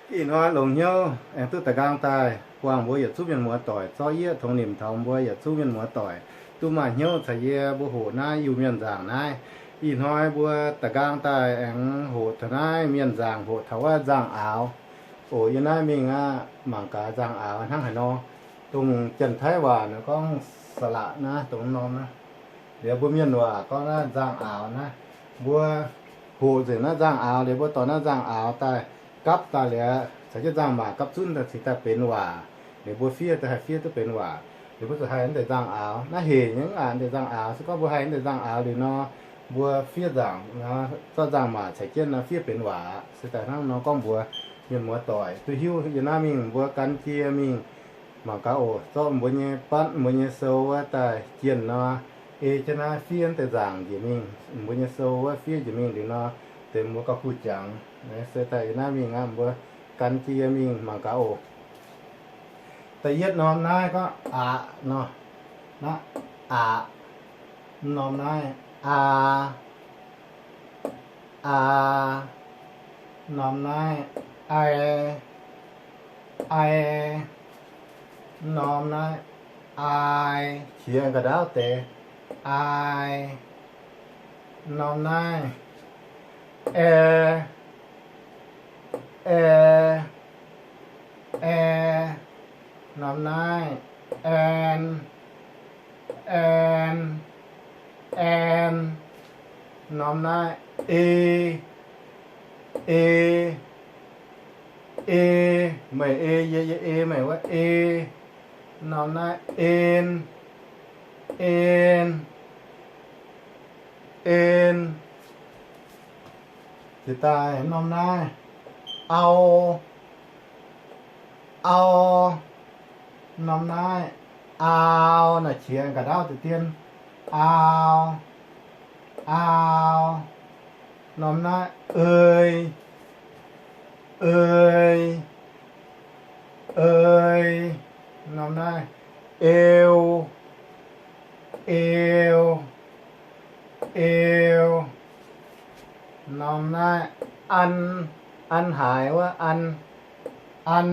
Ih hnoi longx hnyouv aengx duqv da'nqaang daaih buangh mbuo yietc zungv mienh muoz-doic, zorqv yie tongx nimc taux mbuo yietc zungv mienh muoz-doic duqv maaih hnyouv caux yie mbuo hoqc naaiv Iu-Mienh nzaangc naaiv. Ih hnoi mbuo da'nqaang daaih aengx hoqc taux naaiv mienh nzaangc, hoqc taux wuov nzangc-aaux. Oc, yie naaiv mingh aqv, mangc gaax nzangc-aaux hnangv haaix nor. Dongh Janx-Taiv waac naaiv gorngv สระ naaiv, dongh norm naaiv. Liuz mbuo mienh waac gorngv naaiv nzangc-aaux naaiv. Mbuo hoqc nzengc naaiv nzangc-aaux liuz, mbuo dorh naaiv nzangc-aaux daaih gapv daaih liuz, caux jienv nzangc-maac gapv zunv daaih cingx daaih benx waac. Liuz mbuo fiev daaih haih fiev duqv benx waac. Liuz mbuo zuqc haih naaiv deix nzangc-aaux. Naaiv hec nyei mv aqc, naaiv deix nzangc-aaux. Se gorngv mbuo haih naaiv deix nzangc-aaux liuz nor, mbuo fiev nzangc, zorqv nzangc-maac caux jienv nor fiev benx waac aqv. Se daaih hnangv nor gorngv mbuox mienh muoz-doic duqv hiuv. Yie naaiv mingh mbuo gan jienv mingh mangc gaax oc. Zorqv mbuo nyei batv, mbuo nyei sou wuov daaih jienh nor, ei jienv naaiv fiev deix nzangc njiec mingh. Mbuo nyei sou wuov fiev njiec mingh liuz nor, deix mbuo gauh kuh jangx. Se daaih yie naaiv mingh aqv, mbuo gan jienv yie mingh mangc gaax oc. Da'yietv norm naaiv gorngv aqc nor. Naaiv aqc. Norm naaiv aa, aa. Norm naaiv ai, ai. Norm naaiv aai, qiex ga'ndaauv deix, aai. Norm naaiv ae, ae. Ae. Norm naaiv aen, aen, aen. Norm naaiv ei, ei, ei. Meih ei yie, yie ei meih wuov ei. Norm naaiv en, en, en. Jiex daaih norm naaiv au, au. Norm naaiv aau, naaiv qiex ga'ndaauv deix dien, aau, aau. Norm naaiv ei, ei, ei. Norm naaiv eu, eu, eu. Norm naaiv an, an haaix wuov an, an,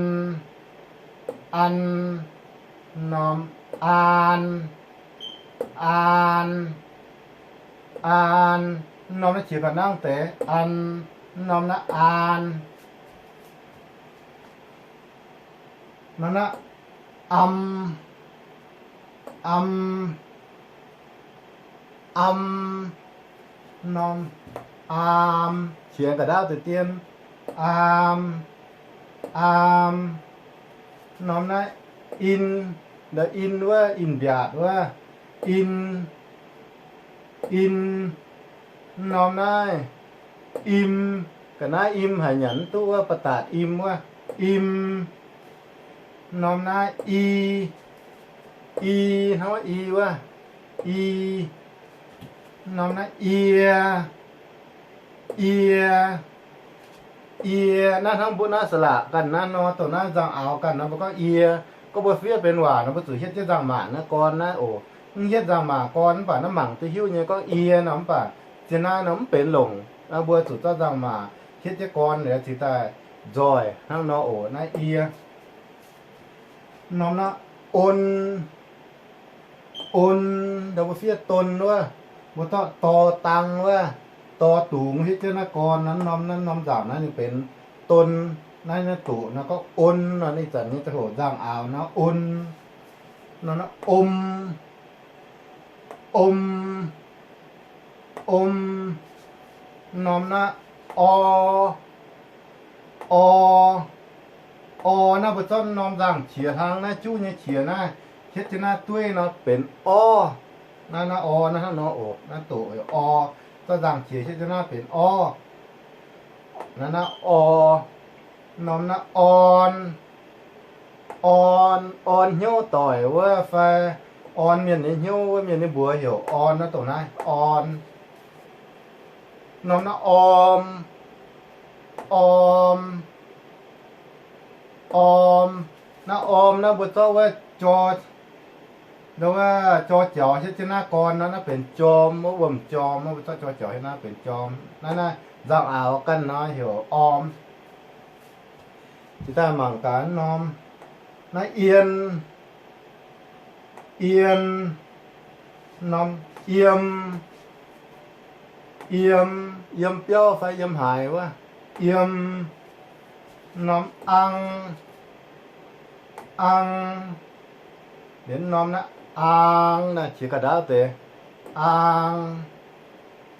an. Norm aan, aan, aan. Norm naaiv qiex ga'nangv deix an, norm naaiv aan. Norm naaiv am, am, am. Norm aam, qiex ga'ndaauv deix dien, aam, aam. Norm naaiv in, in wuov, in-mbiaatc wuov, in, in. Norm naaiv im, ga'naaiv im haaix nyanc mv duqv wuov, ba'datc im wuov, im. Norm naaiv i, i, hnangv i wuov, i. Norm naaiv ie, ie, ie. Naaiv hnangv mbuo naaiv สระ ganh naaiv nor, dongh naaiv nzangc-aaux ganh nor, mbuo gorngv ie. Gorngv mbuo fiev benx waac nor, mbuo zuqc hietv jienv nzangc-maac naaiv gorn naaiv oc. Mv hietv nzangc-maac gorn mv baac naaiv mangc duqv hiuv nyei gorngv ie nor, mv baac zien naaiv nor mv benx longc. Mbuo zuqc zorqv nzangc-maac hietv jienv gorn liuz cingx daaih nzoih hnangv nor oc. Naaiv ie. Norm naaiv on, on, mbuo fiev don wuov, mbuo zorqv dor dang wuov, dor dungz hietv jienv naaiv gorn naaiv norm, naaiv norm nzangc naaiv ninh benx don. Naaiv, naaiv doqc naaiv gorngv on nor, ih zanc nyei ziangh hoc nzangc-aaux naaiv on. Norm naaiv om, om, om. Norm naaiv or, or, or. Naaiv mbuo zorqv norm nzangc qiex hlang naaiv juv nyei qiex naaiv hietv jienv naaiv dueiv nor benx or. Naaiv, naaiv or naaiv hnangv nor oc. Naaiv doqc or, zorqv nzangc qiex hietv jienv naaiv benx or. Naaiv, naaiv or. Norm naaiv orn, orn, orn hnyouv doic wuov fai orn mienh nyei hnyouv wuov, mienh nyei mbuox heuc orn naaiv, dongh naaiv orn. Norm naaiv orm, orm, orm. Naaiv orm naaiv mbuo zorqv wuov jor, wuov jor jaux hietv jienv naaiv gorn nor, naaiv benx jorm, wuov wuom-jorm, mbuo zorqv jor jaux hietv naaiv benx jorm. Naaiv, naaiv nzangc-aaux ganh nor heuc orm. Jiex daaih mangc gaax norm naaiv ien, ien, norm yiem, yiem, yiem biauv fai yiem haaix wuov, yiem, norm ang, ang, liuz norm naaiv aang naaiv qiex ga'ndaauv deix, aang,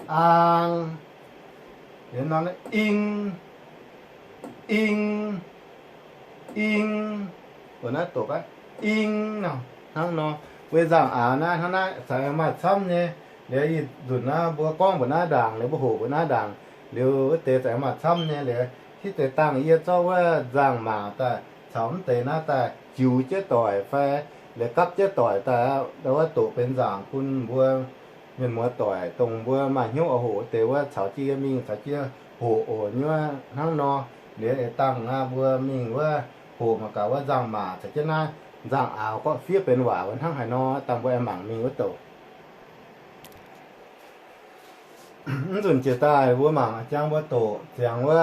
aang, liuz norm naaiv ing, ing, ing, mbuo naaiv doqc aqv, ing nor, hnangv nor. Mbuo nzangc-aaux naaiv hnangv naaiv caux aengx maaih camv nyei. Liuz ih nzunc naaiv mbuo gorngv mbuoqc naaiv ndaangc, liuz mbuo hoqc mbuoqc naaiv ndaangc, liuz wuov deix caux aengx maaih camv nyei. Liuz hitv deix dangh yie zorqv wuov nzangc-maac daaih caux mv deix naaiv daaih jiux jienv doic fai liuz gapv jienv doic daaih, wuov doqc benx nzangc bun mbuo mienh muoz doic, dongh mbuo maaih hnyouv oix hoqc deix wuov caux jienv yie mingh caux jienv hoqc oc nyuov hnangv nor. Liuz eix dangh naaiv mbuo mingh wuov hoqc mangc gaax wuov nzangc-maac caux jienv naaiv nzangc-aaux gorngv fiev benx waac wuov hnangv haaix nor, dangh mbuo aengx mangc mingh wuov douc. Mv nzunc jiex daaih mbuo mangc a'jang mbuo doqc ziangx wuov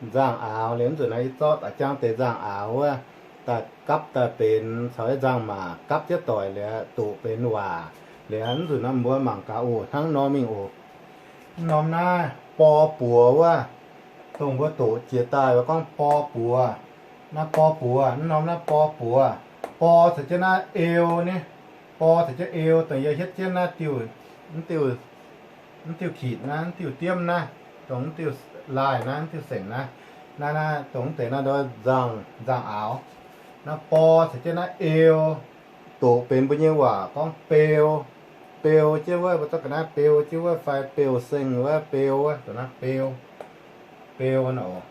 nzangc-aaux liuz, mv nzunc naaiv yie zorqv a'jang deix nzangc-aaux wuov daaih gapv daaih benx caux nzangc-maac gapv jienv doic liuz doqc benx waac. Liuz mv nzunc naaiv mbuo mangc gaax oc, hnangv nor mingh oc. Norm naaiv bor buoz wuov, dongh mbuo doqc jiex daaih wuov gorngv bor buoz. Naaiv bor buoz, mv norm naaiv bor buoz. Bor caux jienv naaiv eu ni, bor caux jienv eu, dongh yie hietv jienv naaiv diuh, mv diuh, mv diuh kitc naaiv, mv diuh diemv naaiv, dongh mv diuh laaih naaiv, mv diuh sengc naaiv, naaiv, naaiv dongh mv deix naaiv nzangc, nzangc-aaux. Naaiv bor caux jienv naaiv eu, doqc benx mbuo nyei waac gorngv beu, beu jienv wuov, mbuo zorqv ga'naaiv beu jienv wuov fai beu seng wuov, beu wuov, dongh naaiv beu, beu nor.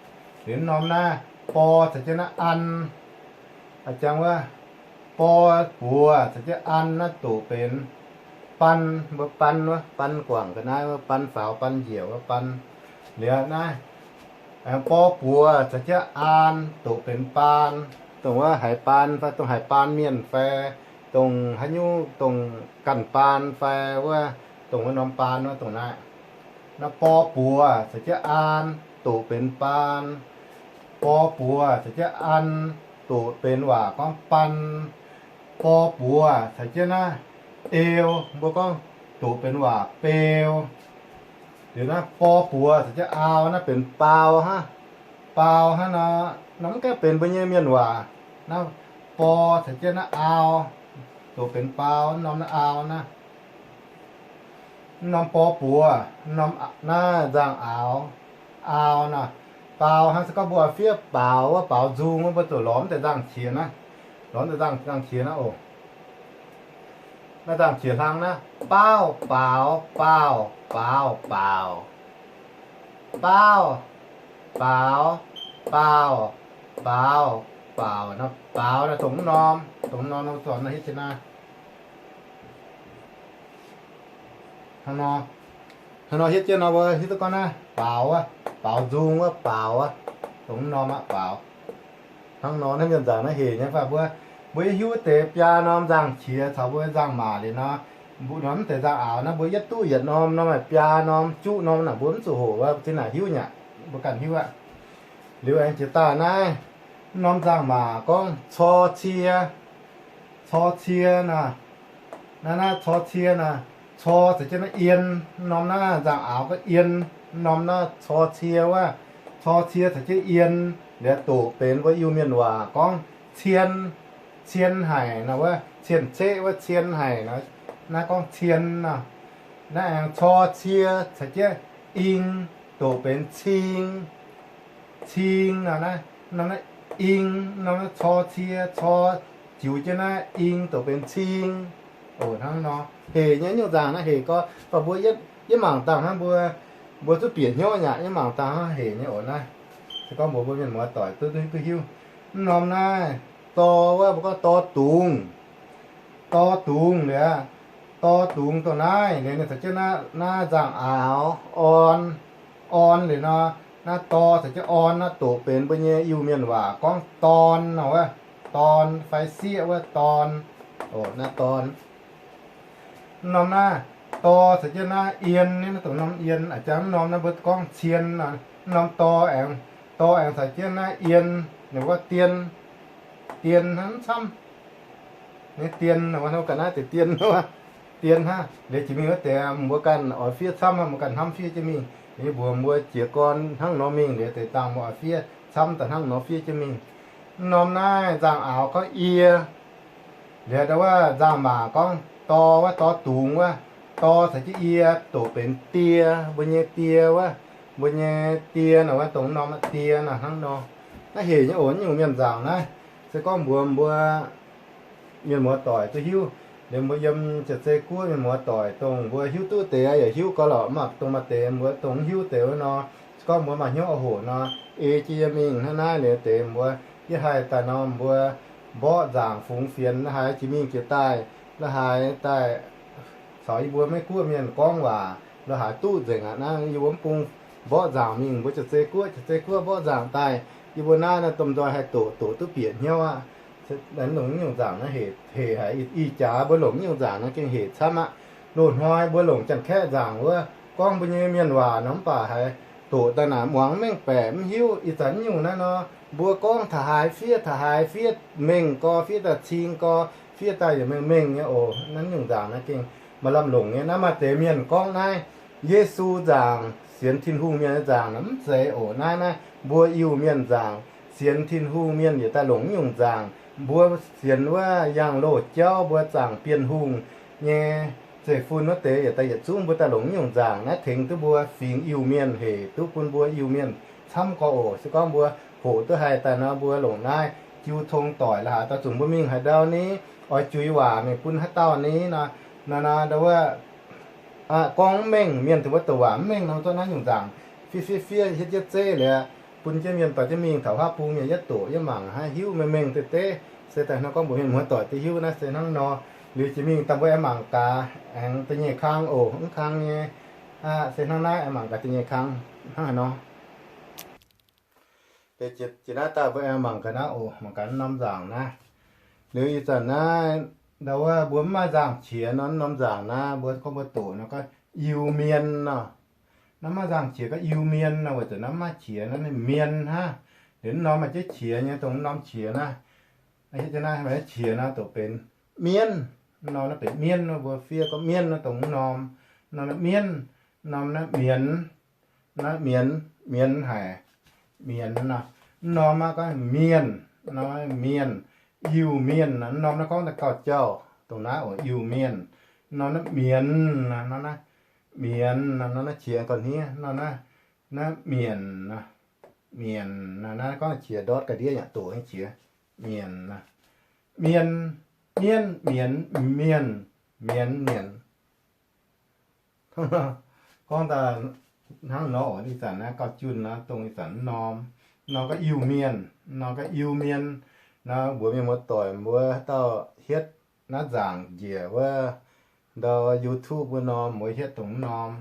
Liuz norm naaiv bor caux jienv naaiv an, a'jang wuov, bor buoz caux jienv an naaiv doqc benx ban, mbuo ban wuov, ban guangc ga'naaiv wuov, ban faaux ban njiec wuov ban. Liuz naaiv aengx bor buoz caux jienv aan doqc benx baan, dongh wuov haiz baan fai dongh haiz baan mienh fai dongh haaix nyungc dongh ganh baan fai wuov, dongh wuov norm baan wuov dongh naaiv. Naaiv bor buoz caux jienv aan doqc benx baan, bor buoz caux jienv an doqc benx waac gorngv ban, bor buoz caux jienv naaiv eu, mbuo gorngv doqc benx waac beu. Liuz naaiv bor buoz caux jienv aau naaiv benx baau hnangv, baau hnangv nor, naaiv mv gaengh benx mbuo nyei mienh waac. Naaiv bor caux jienv naaiv aau doqc benx baau, norm naaiv aau naaiv. Norm bor buoz, norm naaiv nzangc-aaux, aau nor, baaux hnangv se gorngv mbuo fiev baaux wuov baaux nzung wuov, mbuo zuqc lorz deix nzangc-qiex naaiv, lorz deix nzangc, nzangc-qiex naaiv oc. Naaiv nzangc-qiex hlang naaiv, baauv, baaux, baauh, baaux, baaux, baauv, baaux, baauh, baaux, baaux, baaux naaiv, dongh mv norm, dongh mv norm nor zornc naaiv hietv jienv naaiv. Hnangv nor, hnangv nor hietv jienv nor mbuo hiuv duqv gorngv naaiv baaux wuov, baaux nzung wuov baaux wuov, dongh mv norm aqv baaux. Hnangv nor naaiv mienh nzangc naaiv hec nyei fai mbuo, mbuo yie hiuv deix biaa norm nzangc-qiex caux mbuo nzangc-maac liuz nor, mbuo norm mv deix nzangc-aaux naaiv mbuo yietv duqv yietc norm, norm maaih biaa norm, juqv norm naaic mbuo mv zuqc hoqc wuov, zinh naaic hiuv nyei aqv, mbuo ganh hiuv aqv. Liuz aengx jiex daaih naaiv norm nzangc-maac gorngv cor cie, cor cie nor, naaiv naaiv cor cie nor, cor caux jienv naaiv ien, norm naaiv nzangc-aaux gorngv ien, norm naaiv cor cie wuov, cor cie caux jienv ien, liuz doqc benx mbuo Iu-Mienh waac gorngv cien, cien haic nor wuov, cien-ceqv wuov cien haic nor, naaiv gorngv cien nor. Naaiv aengx cor cie caux jienv ing, doqc benx cing, cing nor naaiv, norm naaiv ing, norm naaiv cor cie, cor jiux jienv naaiv ing doqc benx cing. Oc, hnangv nor hec nyei nyungc nzangc naaiv hec gorx, mv baac mbuo yietv mangc dangh hnangv mbuo, mbuo zuqc bieqc hnyouv nyei aqv, yietv mangc dangh hnangv hec nyei oc naaiv. Se gorngv mbuox mbuo mienh muoz doic duqv, duqv hiuv. Mv norm naaiv dor wuov mbuo gorngv dor dungz, dor dungz liuz, dor dungz dongh naaiv liuz ninh caux jienv naaiv nzangc-aaux orn, orn liuz nor, naaiv dor caux jienv orn naaiv doqc benx mbuo nyei Iu-Mienh waac gorngv dorn nor wuov, dorn fai sieqv wuov dorn. Oc, naaiv dorn. Mv norm naaiv dor caux jienv naaiv ien, naaiv dongh norm ien, a'jang mv norm naaiv mbuo gorngv cien nor. Mv norm dor aengx, dor aengx caux jienv naaiv ien, Ninh mbuo dien, dien hnangv mv camv. Ninh dien, ninh mbuo ganh naaiv deix dien, dien hnangv. Liuz jiex mingh wuov deix mbuo ganh oix fiev camv, mbuo ganh hnamv fiev jienv mingh. Liuz mbuox mbuo jiez gorn hnangv nor mingh, liuz deix dangh mbuo oix fiev camv daaih hnangv nor fiev jienv mingh. Mv norm naaiv nzangc-aaux gorngv yie. Liuz ndau wuov nzangc-maac gorngv dor wuov, dor dungz wuov, dor caux jienv yie doqc benx die, mbuo nyei die wuov, mbuo nyei die nor wuov, dongh norm die nor hnangv nor. Naaiv hec nyei oc, nyungc mienh nzangc naaiv. Se gorngv mbuox mbuo mienh muoz-doic duqv hiuv, liuz mbuo yiem jiex zei guoqv mienh muoz-doic dongh mbuo hiuv duqv deix yaac hiuv gau lorqc, mv baac dongh maaih deix mbuo dongh mv hiuv deix wuov nor, se gorngv mbuo maaih hnyouv oix hoqc nor, ei jienv yie mingh hnangv naaiv liuz deix mbuo yie haih daaih nor mbuo mborqv nzaangc fungx fienx la'haaix jiex mingh jiex daaih, la'haaix daaih caux yie mbuo Meiv Guoqv mienh gorngv waac, la'haaix duqv nzengc aqv. Naaiv yie mbuo mv bung mborqv nzaangc mingh mbuo jiex zei guoqv, jiex zei guoqv mborqv nzaangc daaih, yie mbuo naaiv naaiv domh nzoih haih doqc, doqc duqv bieqc hnyouv aqv. Longc nyungc nzaangc naaiv hec, hec haic. Ih jaax mbuo longc nyungc nzaangc naaiv gengh hec camv aqv. Loz-hnoi mbuo longc Janx-Kaeqv nzaangc wuov gorngv mbuo nyei mienh waac nor mv baac haiz doqc daaih naaic muangx mengh baeqc mv hiuv. Ih zanc nyungc naaiv nor, mbuo gorngv taux haaix fiev taux haaix, fiev mengh gorx, fiev daaih cing gorx, fiev daaih yaac mengh mengh nyei oc. Naaiv nyungc nzaangc naaiv gengh maaih lamh longc nyei. Naaiv maaih deix mienh gorngv naaiv Yesu nzaangc, sienx Tin-Hungh mienh nyei nzaangc naaic mv zeiz oc. Naaiv naaiv mbuo Iu-Mienh nzaangc, sienx Tin-Hungh mienh yietc daaih longc nyungc nzaangc. Mbuo sienx wuov yangh loz jauv, mbuo zaangc Bienh Hungh nyei zeiv-fun wuov deix yietc daaih yietc zungv mbuo daaih longc nyungc nzaangc. Naaiv tengx duqv mbuo fingx Iu-Mienh, hec duqv bun mbuo Iu-Mienh camv gorx oc. Se gorngv mbuo hoqc duqv haih daaih nor, mbuo longc naaiv jiu tong doic la'haaix dauh zuqc mbuo mingh haaix ndau ni, oix juix waac mingh bun haaix dauh ni nor, nor, nor, ndau wuov gorngv mv mengh, mienh tengx mbuo doqc waac mv mengh nor, zorqv naaiv nyungc nzaangc fiev fiev fiev hietv jienv zeiv liuz, bun jienv mienh dorh jienv mingh taux huaav bung mienh yietv doqc yietv mangc haih hiuv mengh mengh deix deix. Se daaih hnangv gorngv mbuox mienh muoz-doic duqv hiuv naaiv se hnangv nor. Liuz jiex mingh daaih mbuo aengx mangc gaax aengx da'nyeic kang oc. Mv kang nyei, se hnangv naaiv aengx mangc gaax da'nyeic kang hnangv haaix nor. Jiex naaiv daaih mbuo aengx mangc gaax naaiv oc, mangc gaax norm nzaangc naaiv. Liuz ih zanc naaiv ndau wuov mbuo mv maaih nzaangc qiex nor, norm nzaangc naaiv mbuo gorngv mbuo doqc nor gorngv Iu-Mien nor. Naaiv mv maaih nzaangc qiex gorngv Iu-Mien nor, weic zuqc naaiv mv maaih qiex, naaiv ninh mien hnangv. Liuz norm maaih jienv qiex nyei, dongh norm qiex naaiv. Hietv jienv naaiv maaih qiex nor doqc benx mienv. Norm naaiv benx mienv nor, mbuo fiev gorngv mienv nor dongh norm. Norm naaiv mienv, norm naaiv mienx, naaiv mienx, mienx haic, mienx nor. Mv norm naaiv gorngv mienh, norm naaiv mienh, Iu-Mienh nor. Mv norm naaiv gorngv daaih gauh jauh, dongh naaiv oc, Iu-Mienh. Norm naaiv mienx nor, norm naaiv mienx nor, norm naaiv qiex gauh hniev, norm naaiv, naaiv mienc nor, mienc nor, naaiv gorngv qiex ndortv ga'ndiev yaac doqc nyei qiex, mienc nor. Mien, mienv, mienx, mienh, mienx, mienc. Gorngv daaih hnangv nor oc. Ih zanc naaiv gauh junh nor, dongh ih zanc mv norm, mv norm gorngv Iu-Mienh, mv norm gorngv Iu-Mien. Nor mbuox mienh muoz-doic mbuo haaix dauh hietv naaiv nzaangc njiec wuov ndau YouTube wuov norm, mbuo hietv dongh mv norm,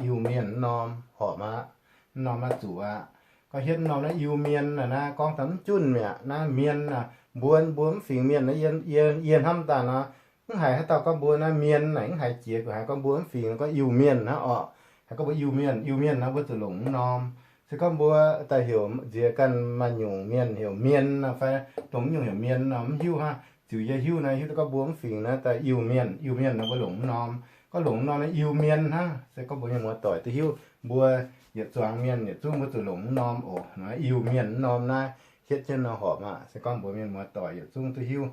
Iu-Mienh mv norm horpc aqv. Mv norm naaiv zuqc aqv. Gorngv hietv mv norm naaiv Iu-Mien naaiv, naaiv gorngv daaih mv junh mi'aqv. Naaiv mien naaic, mbuo, mbuo mv fingx mienh naaiv, yie, yie hnamv daaih nor, mv haiz haaix dauh gorngv mbuo naaiv mien naaic, mv haiz jiex, haiz gorngv mbuo mv fingx gorngv Iu-Mienh hnangv orqc. Haiz gorngv mbuo Iu-Mienh, Iu-Mienh nor mbuo zuqc longc mv norm. Se gorngv mbuo daaih heuc nziex ganh maaih nyungc mienh heuc mien nor fai dongh mv nyungc heuc mien nor mv hiuv hnangv. Ziux yie hiuv naaiv, hiuv duqv gorngv mbuo mv fingx naaiv daaih Iu-Mienh, Iu-Mienh nor mbuo longc mv norm. Gorngv longc mv norm naaiv Iu-Mien hnangv. Se gorngv mbuo mienh muoz-doic duqv hiuv, mbuo yietc zuangx mienh yietc zungv mbuo zuqc longc mv norm oc. Iu-Mienh mv norm naaiv hietv jienv nor horpc aqv. Se gorngv mbuo mienh muoz-doic yietc zungv duqv hiuv.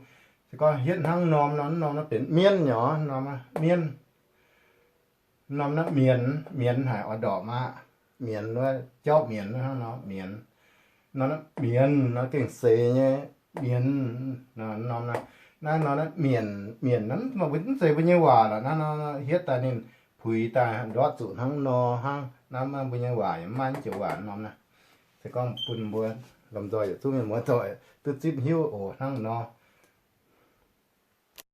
Se gorngv hietv hnangv norm nor, mv norm naaiv benx mienv nyei, norm mienv. Norm naaiv mienx, mienx haic oix ndorpc aqv. Mienx wuov, jauv mienx wuov hnangv nor mienx. Norm naaiv mienx nor gengh seix nyei, mienx. Norm naaiv, naaiv norm naaiv mienc, mienc naaiv mv zeiz mbuo nyei waac lorqc. Naaiv nor hietv daaih ninh puix daaih ndortv zuqc hnangv nor hnangv. Naaiv mbuo nyei waac yaac mv maaih naaiv joux waac norm naaiv. Se gorngv bun mbuo lomh nzoih yietc zungv mienh muoz-doic duqv zipv hiuv oc hnangv nor.